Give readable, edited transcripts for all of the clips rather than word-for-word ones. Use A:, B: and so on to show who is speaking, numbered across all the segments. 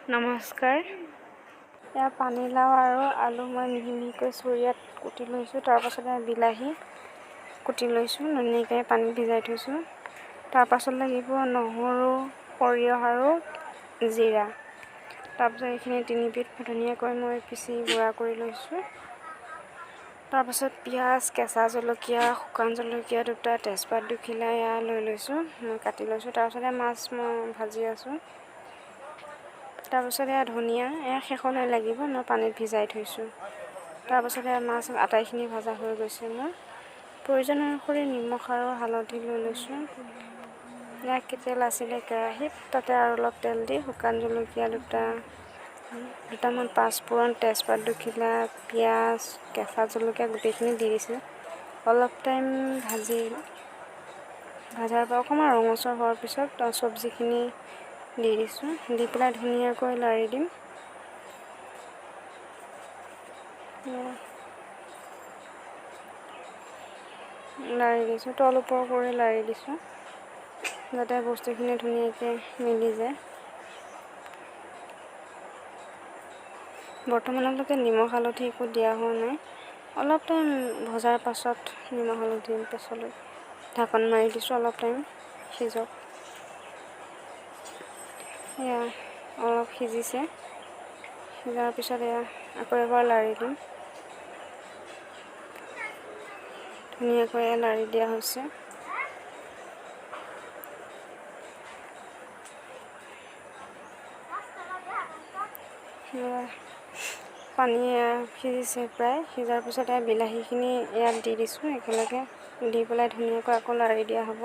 A: নমস্কাৰ। এয়া পানীলাও আৰু আলু মই মিহি মিহিকৈ চৰিয়াত কুটি লৈছোঁ। তাৰপাছতে বিলাহী কুটি লৈছোঁ, ধুনীয়াকৈ পানীত ভিজাই থৈছোঁ। তাৰপাছত লাগিব নহৰু, সৰিয়হ আৰু জিৰা। তাৰপিছত এইখিনি তিনিবিধ ধুনীয়াকৈ মই পিচি গুড়া কৰি লৈছোঁ। তাৰপাছত পিঁয়াজ, কেঁচা জলকীয়া, শুকান জলকীয়া দুটা, তেজপাত দুখিলা এয়া লৈ লৈছোঁ, মই কাটি লৈছোঁ। তাৰপাছতে মাছ মই ভাজি আছোঁ। তাৰপাছত এয়া ধনিয়া, এয়া শেষলৈ লাগিব, মই পানীত ভিজাই থৈছোঁ। তাৰপাছতে মাছ আটাইখিনি ভজা হৈ গৈছে। মোৰ প্ৰয়োজন অনুসৰি নিমখ আৰু হালধি লৈ লৈছোঁ। এয়া তেল আছিলে কেৰাহীত, তাতে আৰু অলপ তেল দি শুকান জলকীয়া দুটা, দুটামান পাঁচফোৰণ, তেজপাত দুখিলা, পিঁয়াজ, কেঁচা জলকীয়া গোটেইখিনি দি দিছোঁ। অলপ টাইম ভাজি ভজাৰ পৰা অকণমান ৰঙচুৱা হোৱাৰ পিছত চব্জিখিনি দি দিছোঁ। দি পেলাই ধুনীয়াকৈ লাৰি দিম। লাৰি দিছোঁ, তল ওপৰ কৰি লাৰি দিছোঁ, যাতে বস্তুখিনি ধুনীয়াকৈ মিলি যায়। বৰ্তমানলৈকে নিমখ হালধি একো দিয়া হোৱা নাই। অলপ টাইম ভজাৰ পাছত নিমখ হালধি পাছলৈ ঢাকন মাৰি দিছোঁ, অলপ টাইম সিজক। এয়া অলপ সিজিছে। সিজাৰ পিছত এয়া আকৌ এবাৰ লাৰি দিম। ধুনীয়াকৈ এয়া লাৰি দিয়া হৈছে। পানী সিজিছে প্ৰায়। সিজাৰ পিছত এয়া বিলাহীখিনি ইয়াত দি দিছোঁ একেলগে। দি পেলাই ধুনীয়াকৈ আকৌ লাৰি দিয়া হ'ব।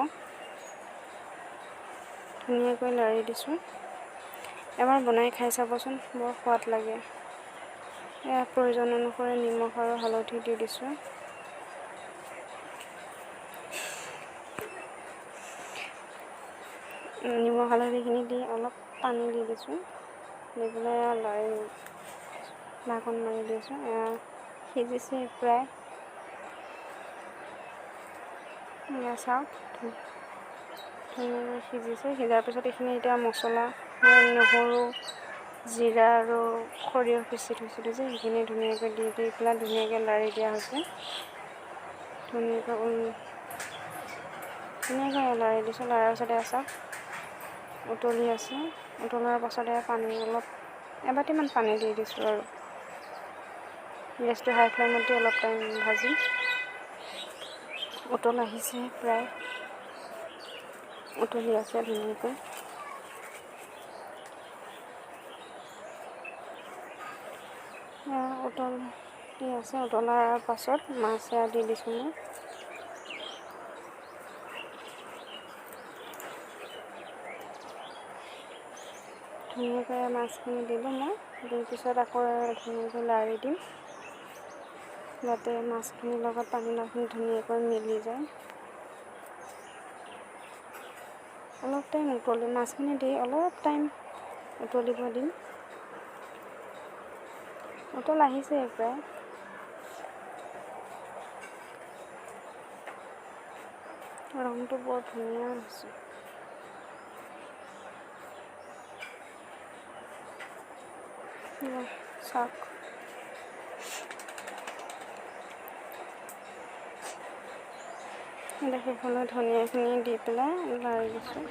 A: ধুনীয়াকৈ লাৰি দিছোঁ। এবাৰ বনাই খাই চাবচোন, বৰ সোৱাদ লাগে। এয়া প্ৰয়োজন অনুসৰি নিমখ আৰু হালধি দি দিছোঁ। নিমখ হালধিখিনি দি অলপ পানী দি দিছোঁ। দি পেলাই লাৰি ঢাকন মাৰি দিছোঁ। এয়া সিজিছে প্ৰায়। এয়া চাওক, ধুনীয়াকৈ সিজিছে। সিজাৰ পিছত এইখিনি এতিয়া মছলা, নহৰু, জিৰা আৰু সৰিয়হ পিচি থৈছিলোঁ যে, সেইখিনি ধুনীয়াকৈ দি দি পেলাই ধুনীয়াকৈ লাৰি দিয়া হৈছে। ধুনীয়াকৈ ধুনীয়াকৈ লাৰি দিছোঁ। লাৰাৰ পিছত এয়া চাওক উতলি আছে। উতলাৰ পাছত এয়া পানী অলপ এবাটিমান পানী দি দিছোঁ আৰু গেছটো হাই ফ্লেমত দি অলপ টাইম ভাজি। উতল আহিছে প্ৰায়, উতলি আছে ধুনীয়াকৈ। উতলি আছে। উতলাৰ পাছত মাছ এয়া দি দিছোঁ মই। ধুনীয়াকৈ মাছখিনি দিলোঁ মই। দিয়াৰ পিছত আকৌ ধুনীয়াকৈ লাৰি দিম, যাতে মাছখিনিৰ লগত পানীলাওখিনি ধুনীয়াকৈ মিলি যায়। অলপ টাইম উতলি মাছখিনি দি অলপ টাইম উতলিব দিম। উতল আহিছে প্ৰায়। ৰংটো বৰ ধুনীয়া হৈছে। চাওক, শেষলৈ ধনিয়াখিনি দি পেলাই লাৰি দিছোঁ।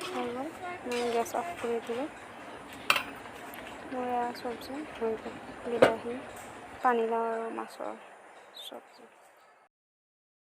A: হৈ গ'ল। মই গেছ অফ কৰি দিলোঁ। মোৰ এয়া চব্জি হৈ গ'ল, বিলাহী, পানীলাও আৰু মাছৰ চব্জি।